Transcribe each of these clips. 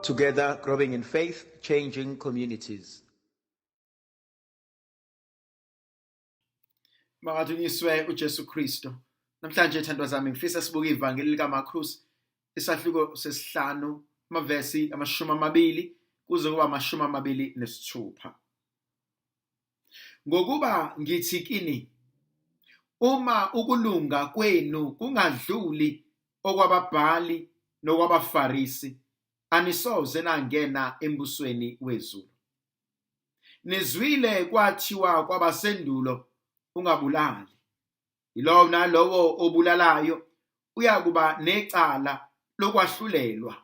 Together, growing in faith, changing communities. Makadunyiswe uJesu Kristu. Namhlanje thandwa zami ngifisa sibuke ivangeli likaMarkus isahluko sesihlanu amavesi 20 kuze kuba 26. Ngokuba ngithi kini, uma ukulunga kwenu kungadluli okwababhali nokwabaFarisi, anisoze nangena embusweni wezulu. Nizwile kwathiwa kwabasendulo, ungabulali. Yilowo nalowo obulalayo uyakuba necala lokwahlulelwa.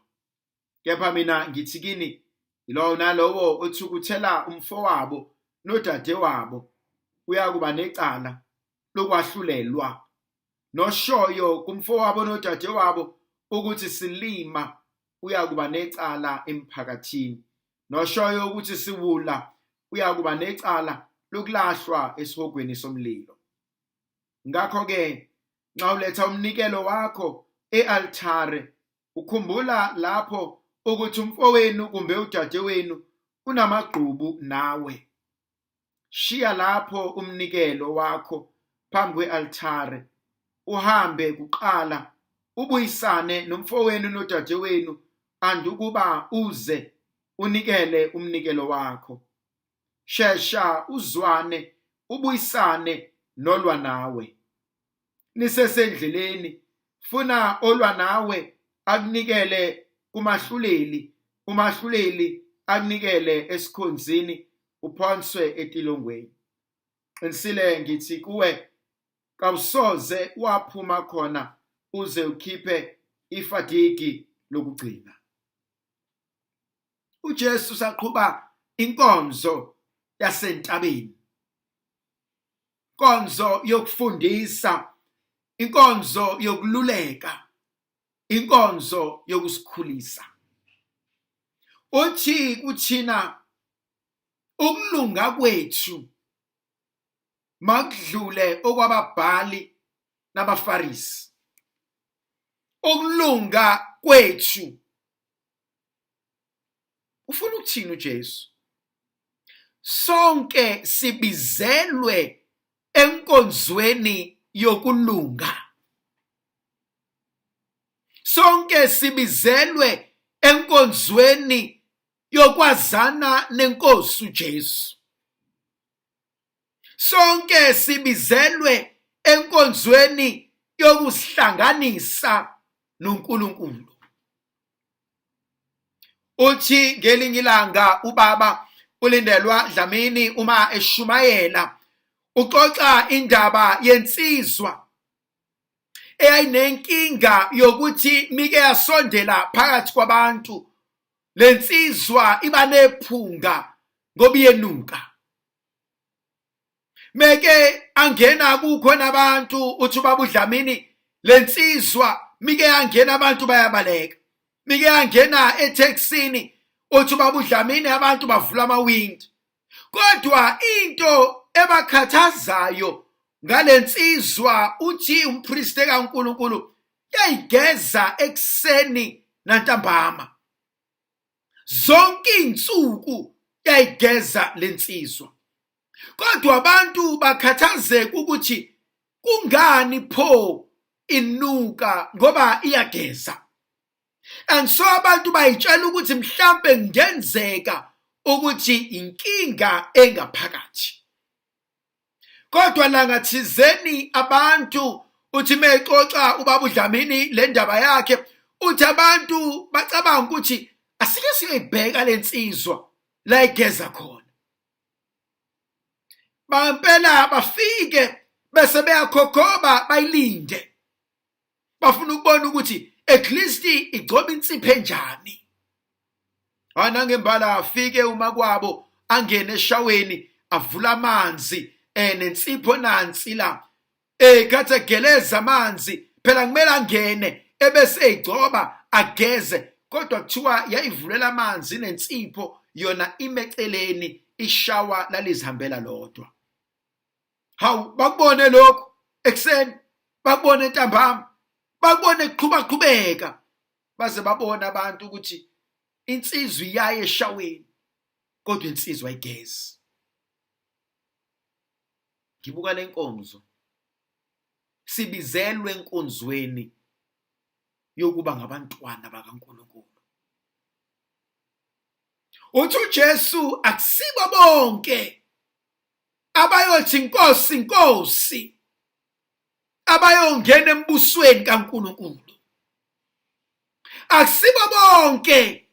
Kepha mina ngithi kini, yilowo nalowo othukuthela umfowabo nodadewabo uyakuba necala lokwahlulelwa. Noshoyo kumfowabo nodadewabo ukuthi silima uyakuba necala emphakathini. Noshoyo ukuthi siwula uyakuba necala lokulahlwa esihogweni somlilo. Ngakho-ke nxa uletha umnikelo wakho e-altare, ukhumbula lapho ukuthi umfowenu kumbe udadewenu unamagqubu nawe. Shiya lapho umnikelo wakho phambi kwe-altare, uhambe kuqala ubuyisane nomfowenu nodadewenu andukuba uze unikele umnikelo wakho. Shesha uzwane ubuyisane nolwa nawe. Nisesendleleni, funa olwa nawe akunikele kumahluleli, umahluleli akunikele esikhonzini, uphonswe etilongweni. Qinisile ngithi kuwe, kawusoze waphuma khona uze ukhiphe ifadigi lokugcina. uJesu saqhuba inkonzo yasentabeni, inkonzo yokufundisa, inkonzo yokululeka, inkonzo yokusikhulisa. Uthi kuthina ukulunga kwethu makudlule okwababhali nabaFarisi. Ukulunga kwethu ufuna ukuthini uJesu? Sonke sibizelwe enkonzweni yokulunga. Sonke sibizelwe enkonzweni yokwazana nenkosi uJesu. Sonke sibizelwe enkonzweni yokusihlanganisa noNkulunkulu. Uthi ngelinye ilanga ubaba uLindelwa Dlamini uma eshumayela uxoxa indaba yensizwa eyayinenkinga yokuthi mike yasondela phakathi kwabantu, lensizwa iba nephunga ngoba iyenuka. Meke angena kukhona abantu, uthi ubaba uDlamini lensizwa mike yangena abantu bayabaleka. Mike yangena etaxini, uthi ubaba uDlamini abantu bavula amawindi. Kodwa into ebakhathazayo ngalensizwa, uthi umpriste kaNkuluNkulu, yayigeza ekuseni nantambama. Zonke insuku yayigeza lensizwa. Kodwa abantu bakhathazeka ukuthi kungani pho inuka ngoba iyageza. And so abantu bayitshela ukuthi mhlambe kungenzeka ukuthi inkinga engaphakathi. Kodwa langa thizeni abantu uthi mexoxa ubaba uDlamini le ndaba yakhe, uthi abantu bacabanga ukuthi asike siyoyibheka lensizwa la igeza khona. Bampela bafike bese beyakhokhoba bayilinde, bafuna ukubona ukuthi at least igcoba insipho enjani. Hayi, nangembala afike uma kwabo angene eshaweni avula amanzi nensipho nansi la, khathi egeleza amanzi phela kumele angene ebese egcoba ageze, kodwa kuthiwa yayivulela amanzi nensipho yona imeceleni, ishawa lalizihambela lodwa. Hawu, bakubone lokhu ekuseni, bakubone ntambama, bakubone kuqhubaqhubeka, baze babona abantu ukuthi Insizwa iyaye eshaweni kodwa insizwa ayigezi. Ngibuka lenkonzo. Sibizelwe enkonzweni yokuba ngabantwana bakaNkulunkulu. Uthi uJesu akusibo bonke abayothi Nkosi Nkosi abayongena embusweni kaNkulunkulu. Akusibo bonke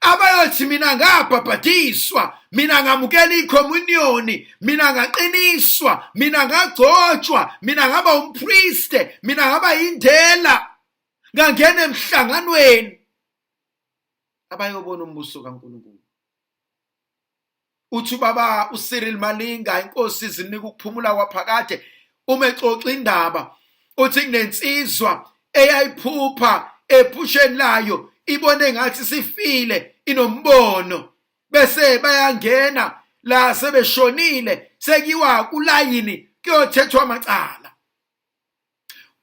abayothi mina ngabhabhadiswa, mina ngamukela ikhommuniyoni, mina ngaqiniswa, mina ngagcotshwa, mina ngaba umpriste, mina ngaba yindela, ngangena emhlanganweni, abayobona umbuso kaNkulunkulu. Uthi ubaba uCyril Malinga, inkosi izinika ukuphumula kwaphakade, uma exoxa indaba uthi kunensizwa eyayiphupha ephusheni layo ibone ngathi sifile, inombono, bese bayangena la sebeshonile, sekuyiwa kulayini kuyothethwa amacala.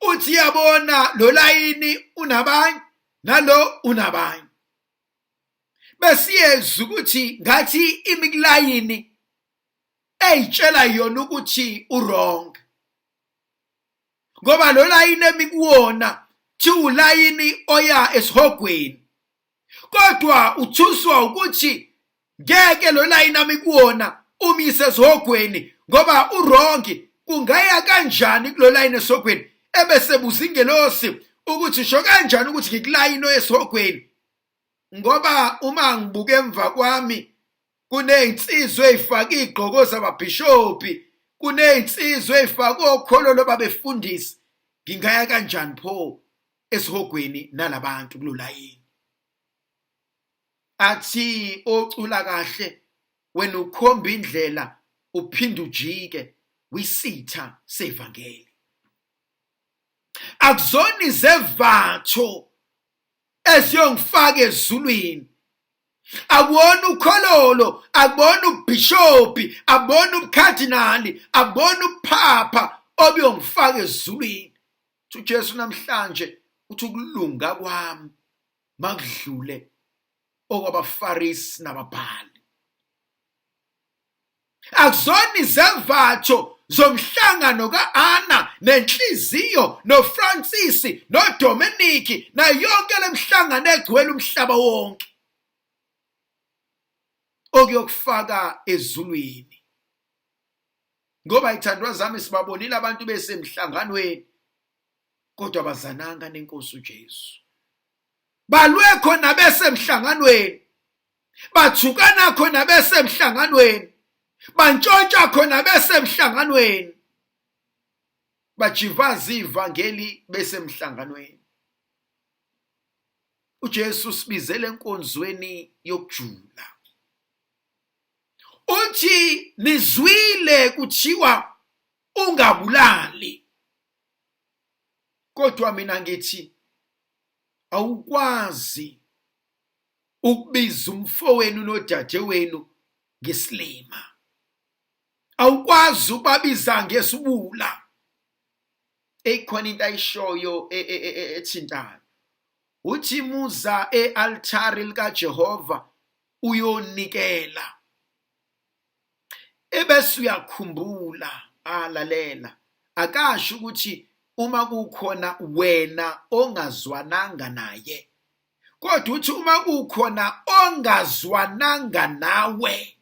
Uthi yabona lo layini unabanye nalo unabanye, besiyezwa ukuthi ngathi imi kulayini eyitshela yona ukuthi uwrong, ngoba lo layini emi kuwona thi ulayini oya esihogweni, kodwa uthuswa ukuthi ngeke lo layini ami kuwona umise esihogweni ngoba uwrong. Kungaya kanjani kulo layini esihogweni? Ebese buza ingelosi ukuthi sho kanjani ukuthi ngikulayini oyesihogweni, ngoba uma ngibuka emva kwami kunezinsizwa ezifaka izigqoko zababhishobhi, kunezinsizwa ezifaka okhololo babefundisi, ngingaya kanjani pho esihogweni nalabantu kulo layini? Athi ocula kahle wena ukhomba indlela uphinde ujike, wisitha sevangeli. Akuzona izevatho eziyongifaka ezulwini, akuwona ukhololo, akubona ubhishobhi, akubona ubukhadinali, akubona ubuphapha obuyongifaka ezulwini. Uthi uJesu namhlanje uthi ukulunga kwami makudlule okwabaFarisi nababhali. Akuzona izevatho zomhlangano ka-Anna nenhliziyo noFrancis noDominic nayo yonke lemhlangano egcwele umhlaba wonke okuyokufaka ezulwini. Ngoba ithandwa zami, sibabonile abantu besemhlanganweni kodwa bazananga nenkosi uJesu. Balwe khona besemhlanganweni, bathukana khona besemhlanganweni, bantshontsha khona besemhlanganweni, bajivaza ivangeli besemhlanganweni. uJesu usibizele enkonzweni yokujula. Uthi nizwile kuthiwa ungabulali, kodwa mina ngithi awukwazi ukubiza umfowenu nodadewenu ngesilima, awukwazi ukubabiza ngesibula. Eyikhona into ayishoyo ethintayo, uthi muza e-altare likaJehova uyonikela, ebese uyakhumbula. Alalela, akasho ukuthi uma kukhona wena ongazwananga naye, kodwa uthi uma kukhona ongazwananga nawe,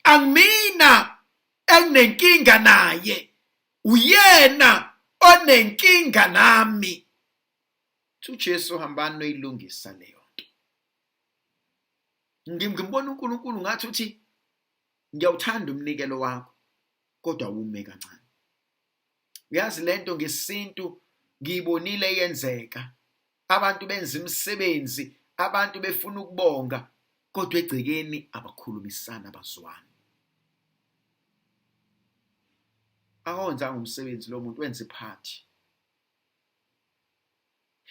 angimina enginenkinga naye, uyena onenkinga nami. UJesu hambani noyilungisa leyo nto. Ngimbona uNkulunkulu ngathi uthi ngiyawuthanda umnikelo wakho, kodwa awume kancane. Uyazi lento ngesintu ngiyibonile yenzeka, abantu benza imisebenzi, abantu befuna ukubonga, kodwa egcekeni abakhulumisana, abazwani. Akawenzanga umsebenzi lo muntu, wenza iphathi.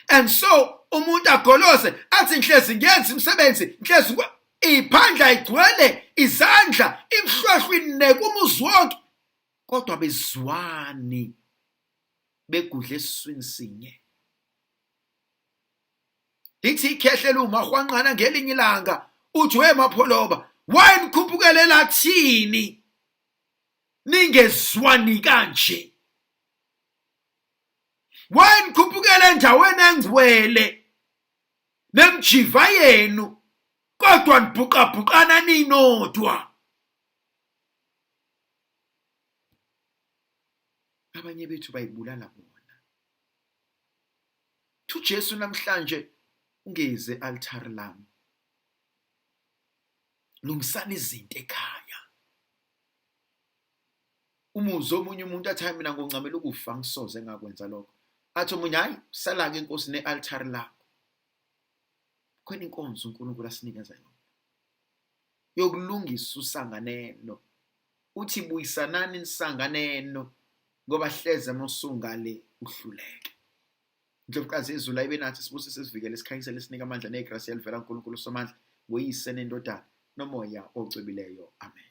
And so umuntu agoloze athi ngihlezi ngiyenza imisebenzi, ngihlezi iphandla igcwele izandla, imhlwehlwe ineke umuzi wonke, kodwa bezwani, begudle esiswini sinye. Lithi ikhehle lumahwanqana ngelinye ilanga uthi we Mapholoba, why nikhuphukele lathini ningezwani kanje? Why nikhuphukele endaweni engcwele nemjiva yenu kodwa nibhuqabhuqana ninodwa? Abanye bethu bayibulala bona. UJesu namhlanje ungeze altare lami. Lungisani izinto ekhaya. Umuzwe omunye umuntu athi hayi mina ngoncamela ukufa ngisoze ngakwenza lokho. Athi omunye hayi sala-ke inkosi ne-altare lakho. Khona inkonzo uNkulunkulu asinikeza yona yokulungisa usanganeno. Uthi buyisanani nisanganeno ngoba hleze mosungale uhluleke. Indlovukazi yezulu ayibe nathi sibusise sivikele sikhanyisele sinike amandla negrasi elivela kuNkulunkulu uSomandla ngoyise nendodana nomoya ocwebileyo. Amen.